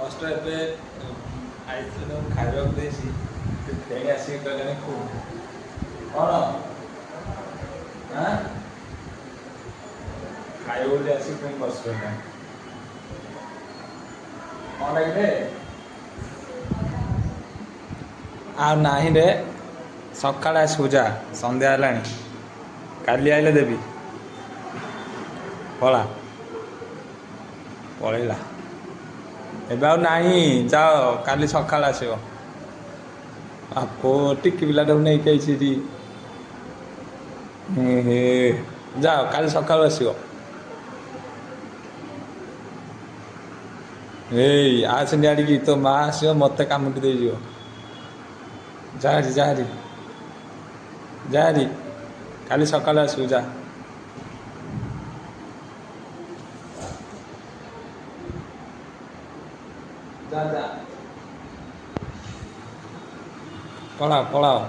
କଷ୍ଟ। ଏବେ ଆଇଥିଲେ, ତାକୁ ଖାଇବାକୁ ଦେଇଛି, ସେ ଫେଣି ଆସିକି କହିଲାଣି କ'ଣ ଆଁ ଖାଇବ ବୋଲି ଆସିକି ପୁଣି ବସି ପଡ଼ିଲାଣି। କ'ଣ ଲାଗିଲେ ଆଉ ନାହିଁ ରେ, ସକାଳେ ଆସିବୁ ଯା, ସନ୍ଧ୍ୟା ହେଲାଣି, କାଲି ଆଇଲେ ଦେବି। ପଳା, ପଳେଇଲା। ଏବେ ଆଉ ନାହିଁ, ଯାଅ, କାଲି ସକାଳେ ଆସିବ। ବାପ, ଟିକି ପିଲାଟାକୁ ନେଇକି ଆଇଛି ଏଠି। ହେ, ଯାଅ, କାଲି ସକାଳୁ ଆସିବ। ଏଇ ଆସନି ଆଡ଼ିକି, ତୋ ମା ଆସିବ, ମୋତେ କାମୁଡ଼ି ଦେଇଯିବ। ଯାହାରି ଯାହାରି ଯାହାରି, କାଲି ସକାଳୁ ଆସିବୁ, ଯା ଯା ଯା, ପଳାଅ ପଳାଅ।